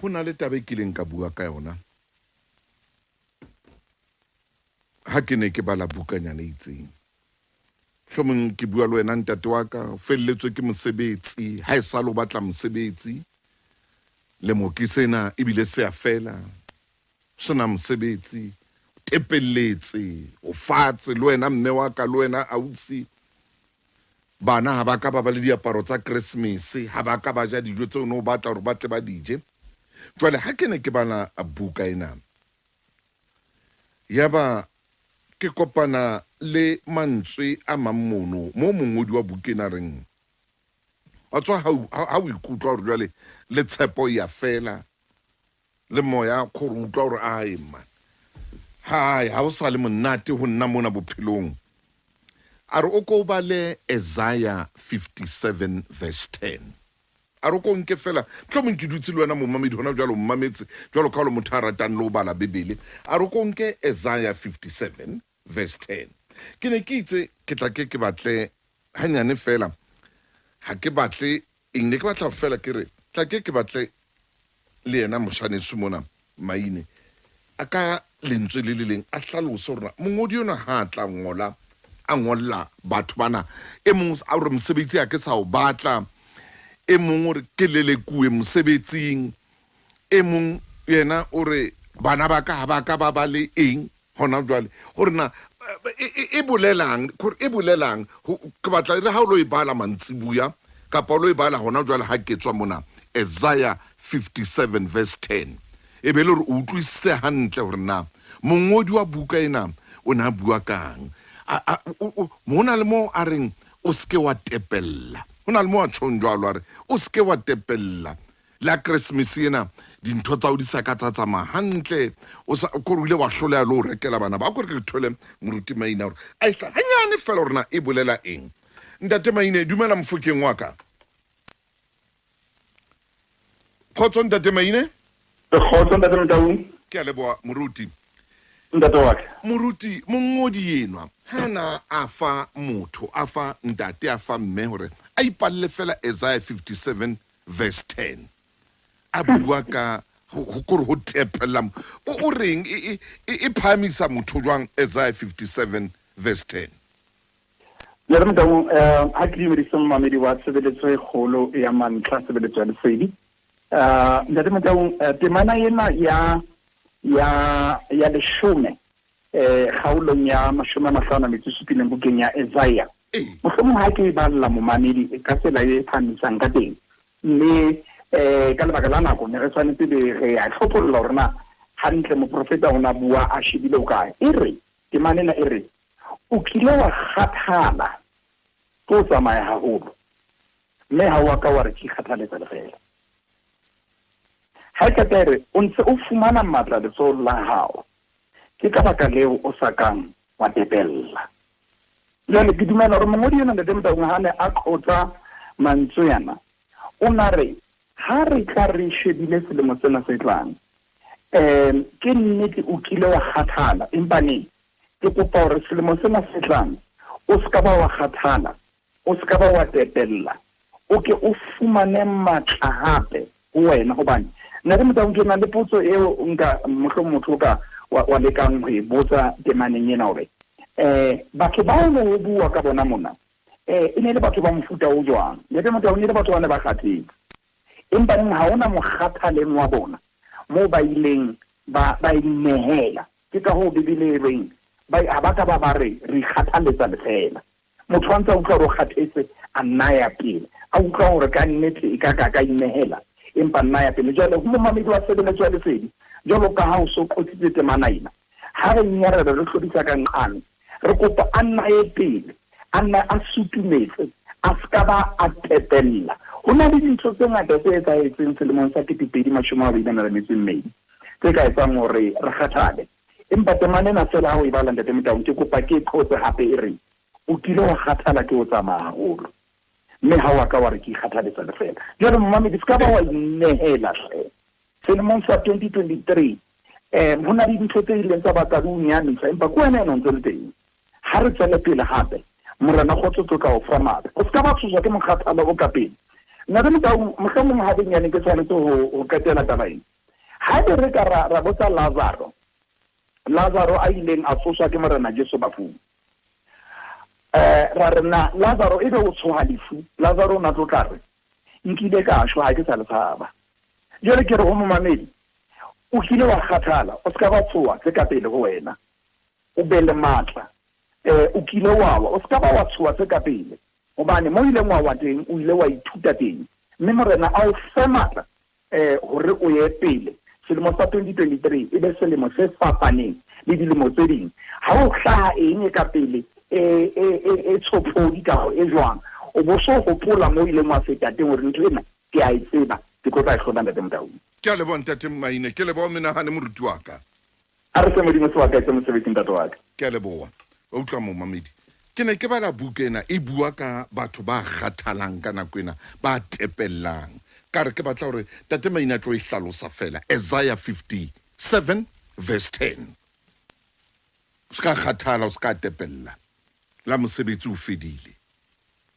Ho na le taba e kileng ka bua ka yona ha ke ne ke bala bukanyana e itseng. Mohlomong ke bua le wena ntate wa ka, o felletswe ke mosebetsi, ha e sale o batla mosebetsi. Lemo ke sena ebile se a fela, o se na mosebetsi, o tepelletse, o fatshe le wena mme wa ka, le wena ausi. Bana ha ba ka ba ba le diaparo tsa Keresemese, ha ba ka ba ja dijo tseo ne o batla hore ba tle ba di je. Jwale ha ke ne ke bala buka ena, yaba ke kopana le mantswe a mang mono moo mongodi wa buka ena a reng, wa tswa ha o ikutlwa hore jwale le tshepo e ya fela, le moya kore o utlwa hore ae man, hai ha o sa le monate ho nna mona bophelong. A re o ko o bale Isaiah 57 verse 10. A re o ko nke fela, mohlomong ke dutse le wena momamedi hona jwale o mmametse jwalo ka o le motho a ratang le ho bala Bibele. A re o ko nke Isaiah 57 verse 10. Ke ne ke itse ke tla ke ke batle hanyane fela, ha ke batle eng, ne ke batla fela ke re tla ke ke batle le yena moshaneso mona Maine a ka lentswe le le leng a hlalose hore na mongodi enwa ha a tla ngola a ngolla batho bana, e mong a re mosebetsi ha ke sa o batla, e mong o re ke lelekuwe mosebetsing, e mong yena o re bana ba ka ha ba ka ba ba le eng hona jwale, hore na e bolelang, hore e bolelang. Ke batla e re ha o lo e bala mantsibuya kapa o lo e bala hona jwale ha ke tswa mona, Isaiah 57 verse 10, e be le hore o utlwisise hantle hore na mongodi wa buka ena o ne a bua kang. Ho na le moo a reng o se ke wa tepella, ho na le moo a tjhong jwalo, a re o se ke wa tepella la Keresemese ena dintho tsa o di sa ka tsa tsamaya hantle, o sa kore o ile wa hloleha le ho rekela bana ba kore ke thole moruti Maina hore a e hanyane fela hore na e bolela eng. Ntate Maine, dumela mofokeng wa ka. Kgotso ntate Maine. Kgotso ntate Motaung. Ke a leboha moruti. Ntate wa ka. Moruti, mongodi enwa ha na a fa motho, a fa ntate, a fa mme hore a ipalle fela Isaiah 57 verse 10 a bua ka ho kore ho tepella o reng e e phahamisa motho jwang Isaiah 57 verse 10. Ntate Motaung, ha ke dumedise momamedi wa tshebeletso e kgolo ya mantlha, tshebeletso ya lesedi. Ntate Motaung, temana ena ya ya ya leshome kgaolong ya mashome a mahlano a metso e supileng bukeng ya Esaia. Mohlomong ha ke e balla momamedi ka tsela e phahamisang ka teng, mme ka lebaka la nako ne re tshwanetse be re ya hlopholla hore na hantle moprofeta o na bua a shebile o kae. E re, temana ena e re, O kile wa kgathala ke ho tsamaya haholo, mme ha o a ka wa re ke ikgathaletsa lefeela. Ha e qeta e re, O ntse o fumana matla letsohong la hao, ke ka baka leo o sa kang wa tepella. Jwale ke dumela hore mongodi enwa Ntate Motaung ha ne a qotsa mantswe ana, o na re, ha re tla re shebile selemo sena se tlang, um ke nnete o kile wa kgathala, empa neng? Ke kopa hore selemo sena se tlang o se ka ba wa kgathala, o se ka ba wa tepella, o ke o fumane matla hape ho wena. Hobane Ntate Motaung, ke na le potso eo nka mohlomong motho o ka wa, wa lekang ho e botsa temaneng ena hore um batho bao ne ho bua ka bona mona um e ne e le batho ba mofuta o jwang? Ntate Motaung, e ne e le batho ba ne ba kgathetse, empa neng ha hona mokgathaleng wa bona moo ba ileng ba ba inehela. Ke ka hoo Bibele e reng, Ba, ha ba ka ba ba re, Re ikgathaletsa lefeela. Motho a ntse a utlwa hore o kgathetse, a nna a ya pele. A utlwa hore ka nnete e ka ka a ka inehela, empa a nna a ya pele. Jwale, ho momamedi wa tshebeletso ya lesedi, jwalo ka ha o so qotsitse temana ena, ha re nyarela re hlodisa ka nqane, re kopa a nna a ye pele, a nna a sutumetse, a se ka ba a tepella. Ho na le dintho tse ngata tse etsahetseng selemong sa 2024 tse ka etsang hore re kgathale. Empa temana ena feela ha o e bala, Ntate Motaung, ke kopa ke e qotse hape e reng, O kile wa kgathala ke ho tsamaya haholo, mme ha o a ka wa re ke ikgathaletsa lefeela. Jwale momamedi, se ka ba wa inehela hle. Selemong sa 2023, um ho na le dintho tse ileng tsa batla di o nyahamisa, empa ke wena ena o ntse le teng. Ha re tswele pele hape, Morena kgotso tlo tla o fa matla. O se ka ba tshoswa ke mokgathala o ka pele. Ntate Motaung, mohlomong habenyane ke tshwanetse ho qetela taba ena. Haebe re ka ra, ra botsa Lazaro, Lazaro a ileng a tsoswa ke Morena Jesu bafung, eh, ra re na Lazaro ebe o tshoha lefu, Lazaro o na tlo tla re, Nkile ka shwa, ha ke sa le tshaba. Jwale ke re ho momamedi, o kile wa kgathala, o se ka ba tshoha tse ka pele ho wena. O be le matla. Eh, o kile wa wa, o se ka ba wa tshoha tse ka pele. Hobane mo o ileng wa wa teng, o ile wa ithuta teng. Mme Morena a o fe matla eh, hore o ye pele. Selemo sa 2023 e be selemo se fapaneng le dilemo tse ding. Ha ho hlaha eng e ka pele e, e, e, e tshophodi kapa e jwang, o bo so hopola mo o ileng wa feta teng hore ntho ena ke a e tseba, ke tlo tla e hlola Ntate Motaung. Ke a leboha Ntate Maine, ke leboha o menahane moruti wa ka. A re fe Modimo sebaka etse mosebetsi ntate wa ka. Ke a leboha. Wa utlwa momamedi. Ke ne ke bala buka ena e bua ka batho ba kgathalang ka nako ena, ba tepellang. Ka re ke batla hore Ntate Maine a tlo e hlalosa fela. Isaiah 57 verse 10. O se ka kgathala, o se ka tepella. La mosebetsi o fedile.